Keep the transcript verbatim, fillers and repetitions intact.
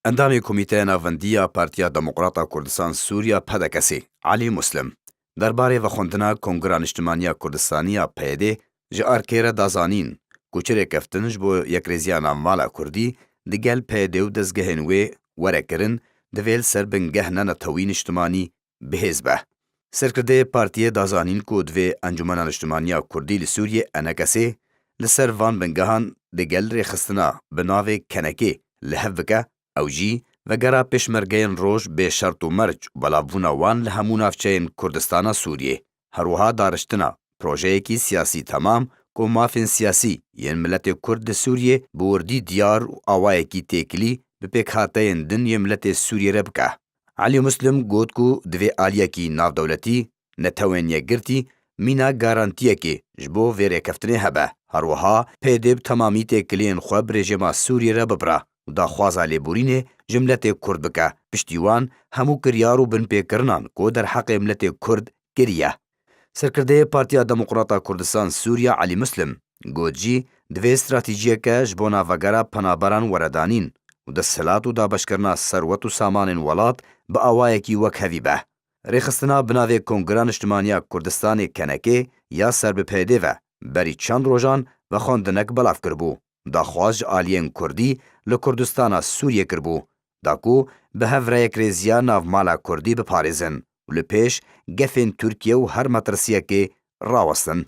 Endamê Komîteya Navendî ya Partiya Demokrata Kurdistan Sûriya, P D K S'ê, Elî Muslim, derbarê vexwendina Kongra Niştimanî ya Kurdistanî ya P Y D'ê ji Arkê re da zanîn ku çi rêkeftin ji bo yekrêziya navmala Kurdî digel P Y D û dezgehên wê were kirin, divê li ser bingeh nenetewî niştimanî bihêz be. Serkirdeyê partiyê da zanîn ku divê Encûmena Niştimanî ya Kurdî li Sûriyê, E N K S'ê, li ser van bingehan digel rêxistina bi navê Kenekê li hev bike, ew jî vegera pêşmergeyên roj bê şert û merc û belavbûna wan li hemû navçeyên Kurdistana Sûriyê. Her wiha dariştina projeyekî siyasî temam ku mafên siyasî yên miletê Kurd li Sûriyê bi wirdî diyar û awayekî têkilî bi pêkhateyên din yê miletê Sûriyê re bike. Elî Muslim got ku divê aliyekî navdewletî, Netewên Yekgirtî, mîna garantiyekê ji bo vê rêkeftinê hebe. Her wiha P Y D bi temamî têkiliyên xwe bi rejîma Sûriyê re bibire û daxwaza lêborînê ji miletê Kurd bike, piştî wan hemû kiryar û binpêkirinan ku derheqê miletê Kurd kiriye. Serkirdeyê Partiya Demokrata Kurdistan Sûriya, Elî Muslim, got jî divê stratejiyeke ji bo navegera penaberan were danîn û desthilat û dabeşkirina serwet û samanên welat bi awayekî wekhevî be. Rêxistina bi navê Kongra Niştimanî ya Kurdistanê, Kenekê, ya ser bi P Y D ve berî çend rojan vexwendinek belav kiribû. Daxwaz ji aliyên Kurdî li Kurdistana Sûriyê kiribû, da ku bi hev re yekrêziya navmala Kurdî biparêzin û li pêş gefên Tirkiye û her metirsiyekê rawestin.